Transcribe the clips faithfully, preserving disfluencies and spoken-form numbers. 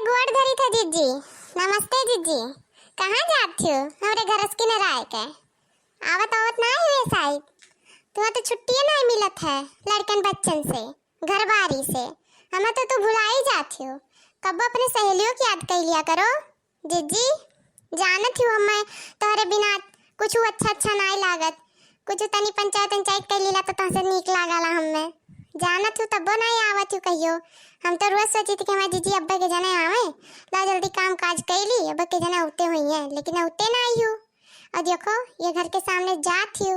गोड़ धरी थे जिज्जी। नमस्ते जिज्जी। कहाँ जात थियो? हमरे घर से किनारा आए के। आवत आवत ना हुए साइड। तुहा तो छुट्टिए ना मिलत है लड़कन बच्चन से, घरबारी से। हमें तो तू भुला ही जात हो। कब अपने सहेलियों की याद कर लिया करो। जिज्जी, जानत हो हमें तोहरे बिना कुछ अच्छा अच्छा नाई लागत। कुछ तनी पंचायत पंचायत कर लीला तो तोहसे नीक लागला हमें। जानत हो तब्बो नाई आवत हो कहियो। हम तो रोज सोचित कि हमारे जिज्जी अब्बे के जने आवे, ला जल्दी काम काज कर ली, अब्बे के जने उठे हुई हैं, लेकिन उठे ना आई हो। और देखो, ये घर के सामने जात हो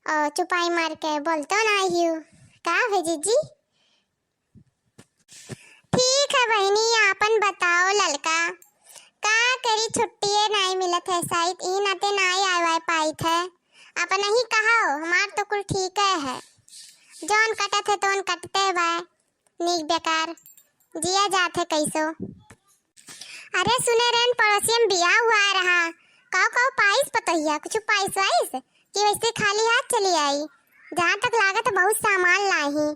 और चुपाई मार के बोलते ना आई हो। का है जिज्जी? ठीक है बहिनी, आपन बताओ ललका, का करी, छुट्टिए नाई मिलत है, शायद ई नाते नाई आए वाए पाइत है। अपन ही कहो, हमार तो कुल ठीक है, जौन कटत है तौन कटते बा, नीक बेकार जिया जात है कैसो। अरे सुने रहन, पड़ोसिया में बियाह हुआ रहा, काऊ काऊ पाइस पतोहिया, कुछ पाइस वाइस कि वैसे खाली हाथ चली आई? जहाँ तक लागत है बहुत सामान लाई।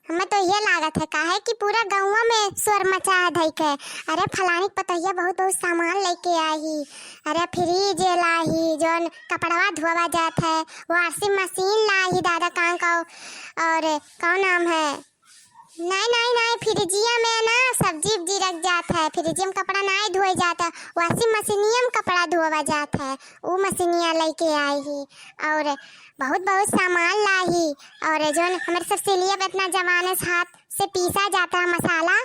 हमें तो ये लागत है, काहे कि पूरा गौवा में शोर मचा है धई के। अरे फलानी के पतोहिया बहुत बहुत सामान लेके आई ही। अरे फ्रिज लाई ही, जौन कपड़वा धोवा जात है, वॉशिंग मशीन लाई ही दादा कां का, और कौन नाम है, नहीं नहीं नहीं, फ्रिजिया में ना सब्जी उब्जी रख जात है, फ्रिजिया में कपड़ा नहीं धोए जात है, वॉशिंग मशीनिया में कपड़ा धोवा जात है, उ मशीनिया लेके आई ही। और बहुत बहुत सामान लाई ही। और जौन हमारे सब सिलिया पे इतना जमाने से हाथ से पीसा जाता है मसाला,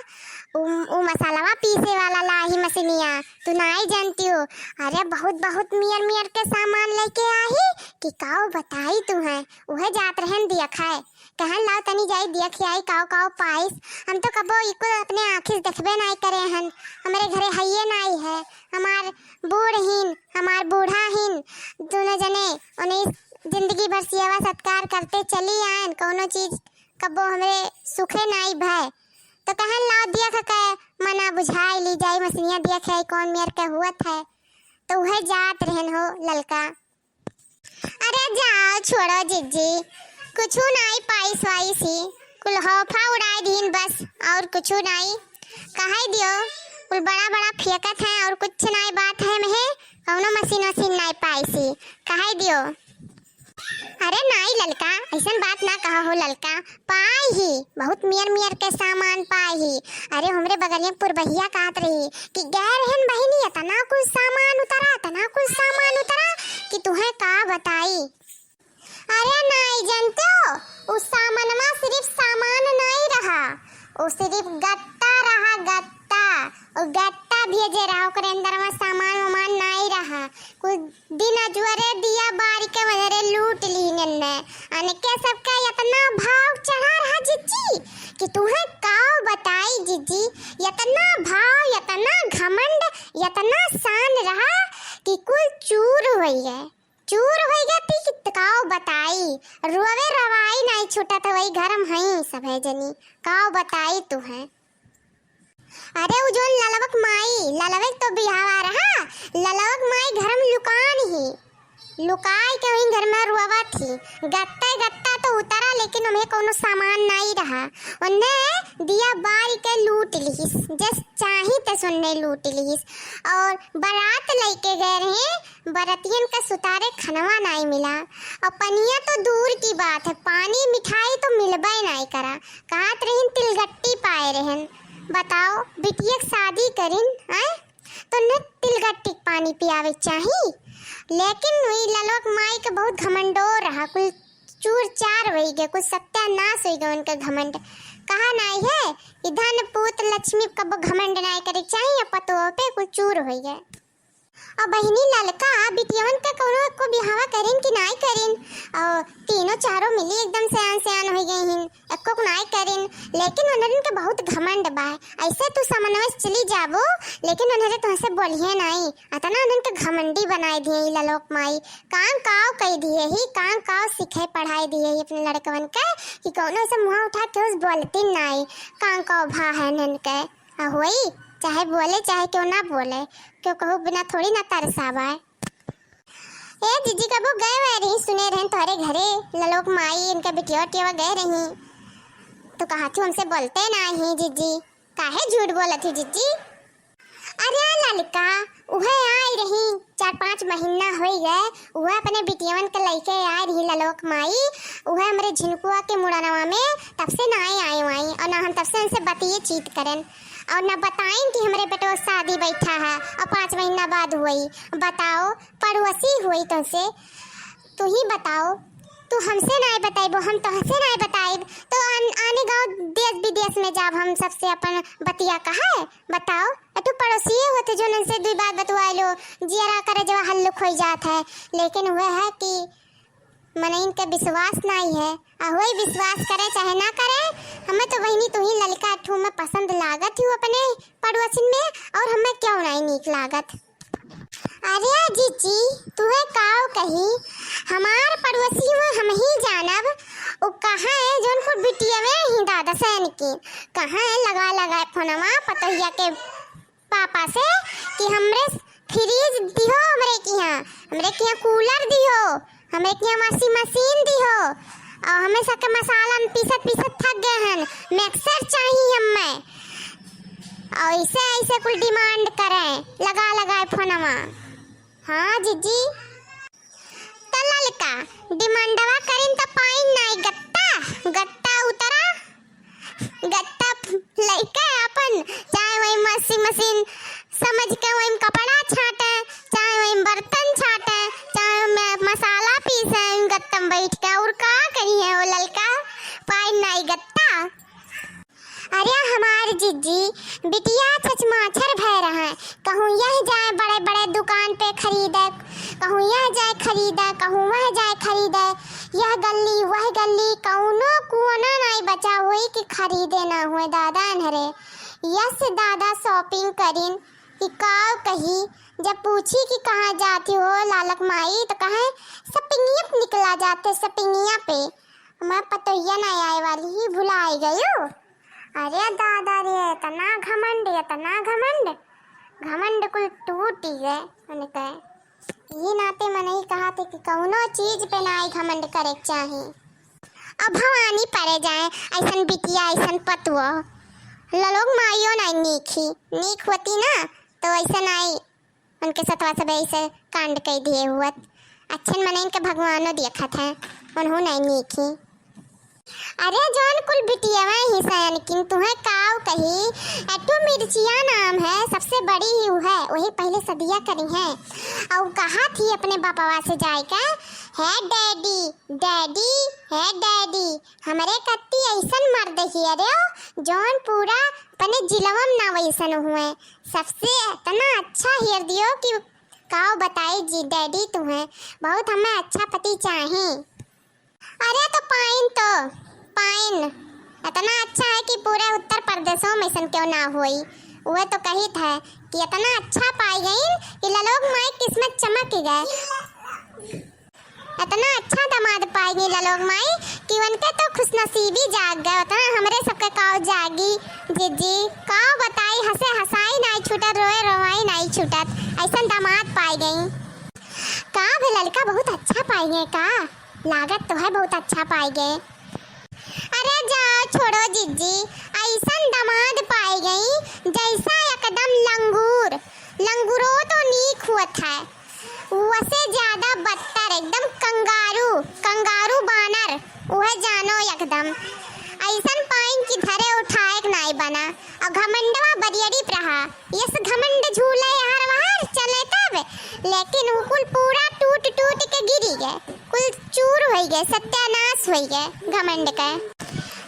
उ, उ मसालावा पीसे वाला लाई ही मशीनिया, तू नाई जानती हो। अरे बहुत बहुत मियर मियर के सामान लेके आई ही कि काऊ बताई तू है। उहे जात रहन दिया खाए, कहन लाओ तनी जाई दिया खियाई काऊ काऊ पाइस। हम तो कबो इको अपने आँखी से देखबे नाई करे हन, हमरे घरे हइये नाई है। हमार बूढ़ हिन, हमार बूढ़ा हिन, दोनों जने उन्हें जिंदगी भर सेवा सत्कार करते चली आयन, कौनो चीज कबो हमरे सुखे नाई भय। तो कहन लाओ दिया खा के मना बुझाई ली जाई, मसनिया दिया खाई कौन मेर के हुअत है। तो उहे जात रहन हो ललका। अरे जाओ छोड़ो जिज्जी, कुछ नाई पाइस वाइस ही, कुल हौफा उड़ाई दीन बस, और कुछ नाई। कहाई दियो, कुल बड़ा बड़ा फेंकत है और कुछ नाई बात है महे, कौनो मशीन वशीन नाई पाइसी, कहाई दियो। अरे नाई ललका, ऐसन बात ना कहा हो ललका, पाई ही, बहुत मियर मियर के सामान पाई ही। अरे हमरे बगलिया पुरबहिया कहत रही कि गए रहन बहिनी, इतना कुल सामान उतरा, इतना कुल सामान उतरा कि तुहे का बताई। अरे नाई जनतो, उ सामानमा सिर्फ सामान नाई रहा, उ सिर्फ गत्ता रहा, गत्ता। उ गत्ता भेजे रहा, ओकरे अंदर में सामान वामान नाई रहा। कुछ दिन अजुअरे दिया बारी के वनरे लूट ली नन्ने। अनके सबका इतना भाव चढ़ा रहा जिज्जी कि तुहे काव बताई जिज्जी, इतना भाव, इतना घमंड, इतना शान रहा कि कुल चूर होई गए। चूर होई गए ती कि काव बताई, रोवे रवाई नाई छूटत है, वही घर में हई सभे जनी, काव बताई तुहे। अरे उ जौन ललवक माई, ललवक तो बिहावा रहा, ललवक माई घर में लुकान ही, लुकाई के वहीं घर में रोवत ही। गत्ता गत्ता तो उतरा, लेकिन उन्हें कौनो सामान नाई रहा। उन्हें दिया बारी के लूट लिहिस, जस चाही तस उन्हें लूट लिहिस। और बारात लेके गए रहे, बरतियन के सुतारे खनवा नाई मिला। और पनिया तो दूर की बात है, पानी मिठाई तो मिलबे नाई करा। कहत रहिन तिलगट्टी पाए रहन। बताओ, बिटिया के शादी करिन, आय? तो न तिलगट्टी के पानी पियावे चाही। लेकिन वही ललवक माई के बहुत घमंडोर रहा, कुल चूर चार होई गए, कुछ सत्यानाश होई गए उनके घमंड। कहा नाई है कि धन पूत लक्ष्मी कबो घमंड नाई करे चाही, या पतोह पे कुछ चूर होई गए। और बहिनी ललका बिटियवन के कौनो एको बिहावा करिन कि नाई करिन? और तीनों चारों मिली एकदम सयान सयान हो गई हिन, एको को नाई करिन, लेकिन उन्हरन के बहुत घमंड बा। ऐसे तू समनवा से चली जाबो, लेकिन उन्हरे तुहसे बोलिए नाई, अतना उन्हन के घमंडी बनाई दिए ही ललोक माई। कां काव कई दिए ही, कां काव सिखाई पढ़ाई दिए ही अपने लड़कवन के कि कौनो से मुँह उठा के उस बोलती नाई। कां काव भा है इन्हन के। आ होई, चाहे बोले, चाहे क्यों ना बोले, क्यों कहू बिना थोड़ी ना तरसावा है। ए जिज्जी, कबो गए हुए रही, सुने रहन तोहरे घरे, ललोक माई, इनका बिटिया उटिया गए रही, तो कहा थी हमसे बोलते ना ही जिज्जी, काहे झूठ बोलत ही जिज्जी? अरे ललका, उहे आइ रही, चार पाँच महीना होइ गए, उहे अपने बिटियवन के लइके आइ रही ललोक माई, उहे हमरे झिनकुआ के मुड़नवा में, तब से नाई आए वाई, और ना हम तब से उनसे बतिये चीत करेन, और ना बताइन कि हमरे बेटवा शादी बैठा है, और पाँच महीना बाद हुई। बताओ, पड़ोसी हुई तुमसे, तू ही बताओ, तू हमसे नाई बताइबो, हम तोहसे नाई बताइब, तो आन-, आने गाँव देश विदेश में जाब हम सबसे अपन बतिया कहे? बताओ, अटू पड़ोसिए होते जो उनसे दुई बात बतुआ लो, जियरा करे जवा हल्लुक होइ जात है। लेकिन वह है कि मनइन के विश्वास नाई है, आ होई विश्वास करे चाहे ना करे, हमें तो बहिनी तू ही ललका अठू में पसंद लागत ही अपने पड़ोसिन में, और हमें क्यों नाई नीक लागत। अरे जीजी, तुहे काव कही, हमार पड़ोसी में हम ही जानब, उ कहाँ है जौन को बिटियवे ही दादा सैन की, कहाँ है लगा लगा फोनवा पतोहिया के पापा से कि हमरे फ्रिज दिहो, हमरे किहाँ, हमरे किहाँ कूलर दिहो, हमरे किहाँ वाशिंग मशीन दिहो, और हमें सबके मसाला में पीसत पीसत थक गए हन, मिक्सर चाहिए हमें। और ऐसे ऐसे कुल डिमांड करे, लगा लगाए फोनवा। हाँ जीजी, त ललका डिमांडवा करिन त पाइन नाई गत्ता, गत्ता उतरा, गत्ता लइके अपन चाहे वही वाशिंग मशीन समझ के वही कपड़ा छाटे, चाहे वही बर्तन छाटे, चाहे वही मसाला पीसे, गत्ता में बैठ के और का करी है वो ललका, पाइन नाई गत्ता। अरे हमार जिज्जी, बिटिया छछमाछर भय रहे, कहूँ यह जाए बड़े बड़े दुकान पे खरीदे, कहूँ यह जाए खरीदे, कहूँ वह जाए खरीदे, यह गल्ली वह गल्ली, कौनो कोना नाई बचा हुई कि खरीदे ना हुए दादा अनहरे। यस दादा shopping करिन कि काव कही, जब पूछी कि कहाँ जाती हो लालक माई, तो कहे सपिंगिया पे निकला जाते, सपिंगिया पे। हमार पतोहिया ना आए वाली ही भुलाई गयो। अरे दादा रे, इतना घमंड, इतना घमंड, घमंड कुल टूट ही गए उनके। यही नाते मनई कहा थे कि कौनो चीज पे ना आई घमंड करे के चाही। अब भवानी परे जाए, ऐसन बिटिया, ऐसन पतुआ। ललोक माइयो ना नीक ही, नीक होती ना तो ऐसन आई उनके सथवा सब ऐसे कांड कई दिए हुअत। अच्छन मनइन के भगवानो देखत है, उनहू नहीं नीक ही। अरे जौन कुल बिटियावा ही सयन किन तुहे काव कही, एटू मिर्चिया नाम है, सबसे बड़ी ही उ है, वही पहले सदिया करी है। और कहा थी अपने बापवा से जाए के, "हे डैडी, डैडी, हे डैडी, हमरे कत्ती ऐसन मर्द हियरे हो, जौन पूरा अपने जिलवा में ना वैसन हुए।" सबसे इतना अच्छा हियर दियो कि काव बताई जी डैडी तुहे, बहुत हमें अच्छा पति चाही। अरे तो पाइन तो, पाइन इतना अच्छा है कि पूरे उत्तर प्रदेशों में ऐसन क्यों ना होई। वह तो कही था कि इतना अच्छा पाई गई कि ललोक माई किस्मत चमक गए। इतना अच्छा दामाद पाई गई ललोक माई कि उनके तो खुशनसीबी जाग गए। उतना हमरे सबके काव जागी। जिज्जी काव बताई, हंसे हंसाई नाई छूटत, रोए रोवाई नाई छूटत, ऐसन दामाद पाई गई। का भे ललका बहुत अच्छा पाई गए का? लागत तो है बहुत अच्छा पाई गए। अरे जाओ छोड़ो जिज्जी, ऐसन दामाद पाई गई जैसा एकदम लंगूर, लंगूरो तो नीक हुअत है, वसे ज्यादा बदतर, एकदम कंगारू, कंगारू बानर, वह जानो एकदम। ऐसन पाइन की धरे उठाए के नाई बना, और घमंडवा बरियरी प्रहा, यस घमंड झूले हर वहर चले तब, लेकिन उ कुल पूरा टूट टूट के गिरी गए, कुल चूर होई गए, सत्यानाश होई गए घमंड के।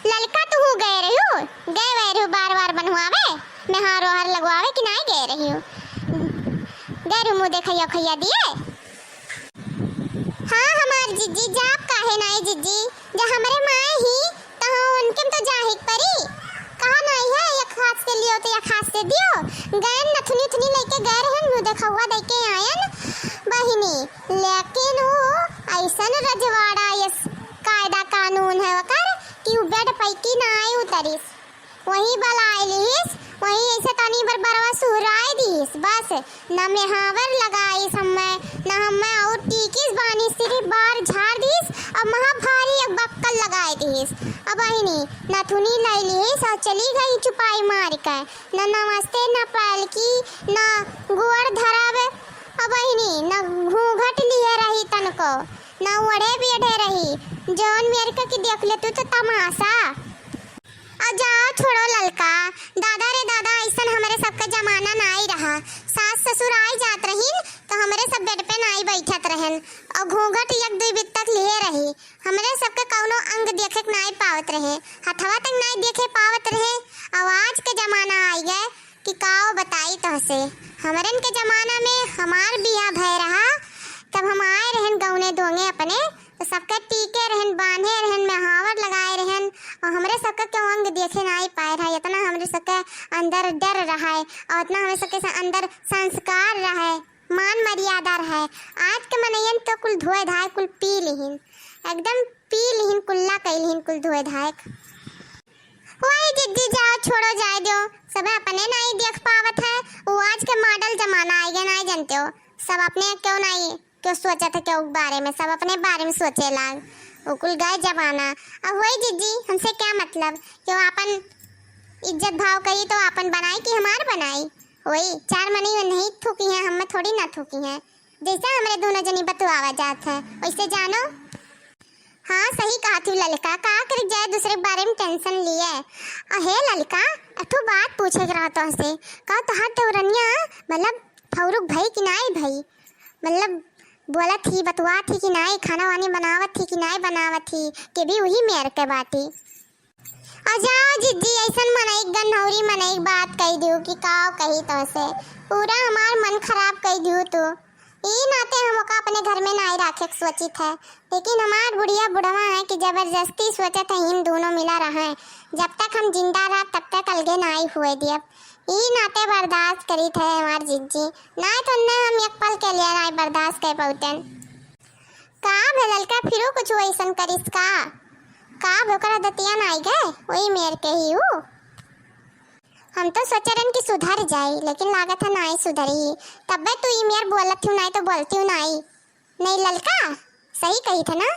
ललका तू गए रहियो, गए वह रहियो बार बार बनवावे, मेहार ओहार लगवावे कि नाई गए रहियो, गए रहियो मुँह देखैया खैया दिए। हाँ हमार जिज्जी, जाब काहे नाई जिज्जी, जब हमरे माए ही तहाँ उनके में तो जाहिक परी। कहा नाई है, एक हाथ से लियो तो एक हाथ से दियो। गए नथुनी उथुनी लेके गए रहन, मुँह देखौआ दे के आयन बहिनी। लेकिन वो ऐसन रजवाड़ा, यस कायदा कानून है ओकर कि उ बेड पैकी ना आए उतरिस। वही बलाए लिहिस, वही ऐसे तनी बर बरवा सुहराए दिहिस। बस, न मेहावर लगाइस हम्मे, न हम्मे और टीकिस बानी, सिर्फ बार झाड़ दिहिस और महा भारी एक बक्कल लगाए दिहिस। अब बहिनी, नथुनी लाई लिहिस और चली गई चुपाई मार के। न नमस्ते, न पैल कि ना गोड़ धरब, अ बहिनी, ना घूंघट लिहे रही तनको, ना ओढ़े बेढ़े रही, जौन मेर के कि देख ले तू तो तमाशा। अ जाओ छोड़ो ललका, दादा रे दादा, अइसन हमरे सबके जमाना नाई रहा। सास ससुर आई जात रहिन तो हमरे सब बेड पे नाई बैठत रहन, अ घूंघट एक दुई बित्तक लिहे रही। हमरे सबके कौनो अंग देखे के नाई पावत रहे, हथवा तक नाई देखे पावत रहे। अ आज के जमाना आई गए कि काओ बताई तोहसे। हमरन के जमाना में हमार बियाह भय रहा, तब हम आए रहन गौने दोंगे अपने, तो सबके टीके रहन, बांधे रहन, मेहावर लगाए रहन, और हमरे सबके केहू अंग देखे नाई पाए रहा। इतना हमरे सबके अंदर डर रहा है, और इतना हमरे सबके स-, अंदर संस्कार रहा है, मान मर्यादा रहा है। आज के मनैयन तो कुल धोए धाए, कुल पी लिहिन, एकदम पी लिहिन, कुल्ला कई लिहिन, कुल धोए धाए। वही जिज्जी, जाओ, छोड़ो, जाए दो, सब अपने नाई देख पावत है। वो आज के मॉडल जमाना आइगे, नाई जानते हो, सब अपने क्यों नाई, क्यों सोचत है, क्यों बारे में, सब अपने बारे में सोचे लाग। वो कुल गए जमाना। अब वही जिज्जी, हमसे क्या मतलब, क्यों अपन इज्जत भाव करी तो अपन बनाई कि हमार बनाई? वही चार मनई नहीं थूकी हैं, हम में थोड़ी ना थूकी हैं। जैसे हमरे दोनों जनी बतुआवा जात है, वैसे जानो। हाँ, सही कहत हूँ ललका, का करे जाए दूसरे के बारे में टेंशन लिए। अहे ललका, एक ठो बात पूछे के रहा तोहसे। का तोहार टौरनिया, मतलब, फौरुक भई कि नाई भई? मतलब, बोलत ही, बतुआत ही कि नाई, खाना वानी बनावत ही कि नाई बनावत ही, कि भी वही मेर के बाटी? अ जाओ जिज्जी, अइसन मनई, गन्हौरी मनई बात कही दियो कि काओ कही तोहसे। पूरा हमार मन खराब कही दियो तू। ई नाते हम ओका अपने घर में नाई राखे के सोचित है, लेकिन हमार बुढ़िया बुढ़वा है कि जबरदस्ती सोचत है इन दोनों मिला रहे। जब तक हम जिंदा रह तब तक अलगे नाई हुए दियब। ई नाते बर्दाश्त करित है हमार जिज्जी, नाई तो उन्ने हम एक पल के लिए नाई बर्दाश्त कर पौतेन। का भे ललका, फिरू कुछ वैसन करिस का? का भे ओकर आदतिया नाई गए, वही मेर के ही हूँ। हम तो सोचे रहन कि सुधर जाई, लेकिन लागत है नाई सुधरी। तब्बे तू ई मेर बोलत हूँ, नाई तो बोलती हूँ नाई। नहीं ललका, सही कही थे ना,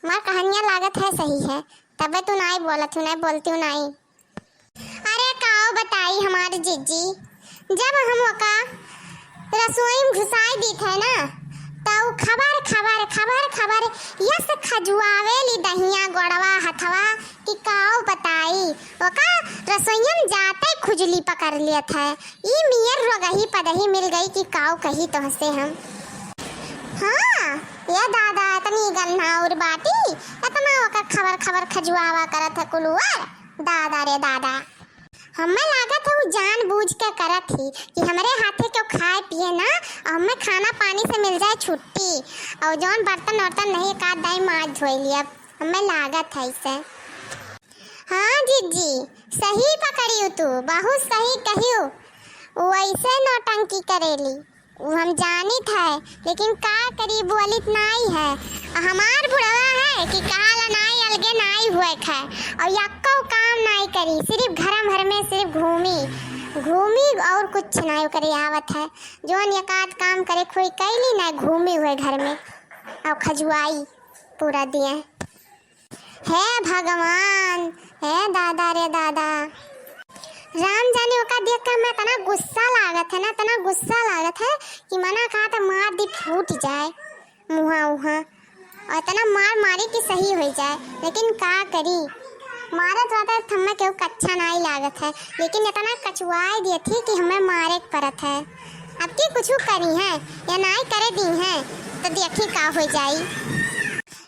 हमार कहानियाँ लागत है सही है, तब्बे तू नाई बोलत हूँ, नाई बोलती हूँ नाई। अरे काओ बताई हमार जिज्जी, जब हम ओका रसोई में घुसाई दीत है ना, त उ खबर, खबर, खबर, खबर यस खजुआवेली दहिया गोड़वा हथवा कि काओ बताई। ओका रसोइया में जाते खुजली पकड़ लेत है। ई मियर रोगही पदही मिल गई कि काओ कही तोहसे हम। हाँ, ये दादा, इतनी गन्हाउर बाटी, इतना ओका खबर, खबर खजुआवा करत है कुलुअर। दादा रे दादा। हमें लागत है उ जानबूझ के करत ही कि हमरे हाथे केहू खाए पिए ना, और हमें खाना पानी से मिल जाए छुट्टी, और जौन बर्तन वर्तन नहीं, एक आध दाई माज धोई लिया, हमें लागत है इसे। हाँ जिज्जी, सही पकड़ियो तू, बहुत सही कहियो, वैसे नौटंकी करेली। उ हम जानित है, लेकिन का करी, बोलित नाई है। आ हमार बुढ़वा है कि काल नाई अलगे नाई हुए खाए, और यक्को काम नाई करी, सिर्फ घरम भर में सिर्फ घूमी, घूमी और कुछ नाई करे आवत है। जौन एक आध काम करे खोई कैली ना, घूमी हुए घर में और खजुआई पूरा दिए। हे भगवान, हे दादा रे दादा। राम जाने ओका देख के हमें इतना गुस्सा लागत है ना, इतना गुस्सा लागत है कि मना कहा तो मार दी फूट जाए मुहा उहा। और इतना मार मारी कि सही हो जाए, लेकिन का करी, मारत रहता है तो हमें केहू कच्छा नाई लागत है, लेकिन इतना कचुआए दिए थी कि हमें मारे के पड़त है। अब की कुछ करी है या नाई करे दी है तो देखी का हो जाई।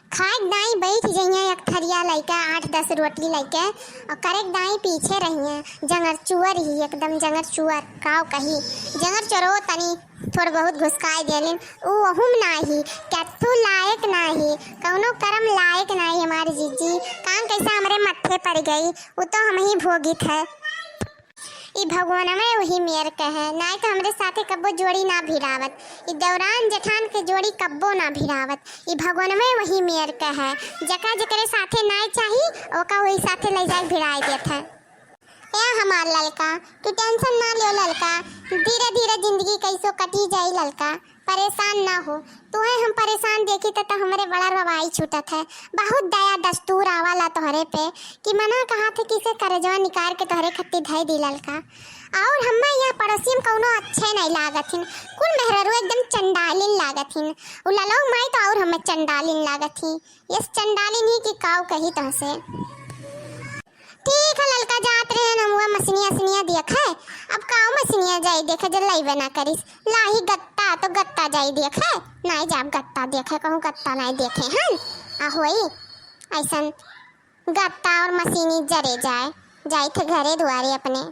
खाए के दाई बैठ जइहें एक थरिया लइके, आठ दस रोटी लइके, और करे के दाई पीछे रहिहें। जंगर चुअर ही एकदम, जंगर चुअर, काव कही, जंगर चोरो तनी थोड़ बहुत घुसकाए देलिन, उ ओहुम नाही, कत्थू लायक नाही, कौनो करम लायक नाही हमार जिज्जी। काम कैसा हमरे मत्थे पड़ गई, उ तो हम ही भोगित है। ई भगवानवे वही मेर के है, नाई तो हमरे साथे कब्बो जोड़ी ना भिड़ावत। ई देवरान जेठान के जोड़ी कब्बो ना भिड़ावत। ई भगवानवे वही मेर के है, जका जेकरे साथे नाई चाही, ओका वही साथे ले जाके भिड़ाई देत है। ए हमार ललका, तू टेंशन ना लियो ललका, धीरे धीरे जिंदगी कैसो कटी जाई ललका। परेशान ना हो, तुहे हम परेशान देखी त, त हमरे बड़ा रवाई छूटत है। बहुत दया दस्तूर आवाला तोहरे पे कि मना कहा थे किसे करजवा निकाल के तोहरे खत्ती धई दी ललका। और हम्मे यहाँ पड़ोसी में कौनो अच्छे नहीं लागत हिन, कुल मेहररू एकदम चंडालिन लागत हिन। उ ललऊ माई तो और हम्मे चंडालिन लागत ही, यस चंडालिन ही कि काऊ कही तहसे। ठीक है ललका, जात रहे हम हुआ मछनिया असनिया देखे। अब काऊ मछनिया जाई देखे जब लइबे ना करिस, लाही गत्ता तो गत्ता जाई देखे, नहीं जाब गत्ता देखे, कहूँ गत्ता नहीं देखे हन। आ होई ऐसन गत्ता और मछनी जरे जाए, जाई थे घरे दुआरे अपने।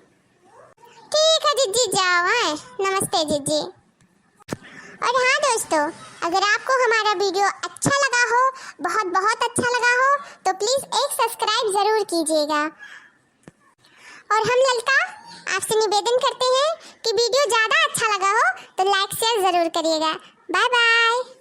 ठीक है जिज्जी, जाओ, हैं? नमस्ते जिज्जी। और हाँ दोस्तों, अगर आपको हमारा वीडियो अच्छा लगा हो, बहुत बहुत अच्छा लगा हो, तो प्लीज एक सब्सक्राइब जरूर कीजिएगा। और हम ललका आपसे निवेदन करते हैं कि वीडियो ज़्यादा अच्छा लगा हो तो लाइक शेयर ज़रूर करिएगा। Bye bye.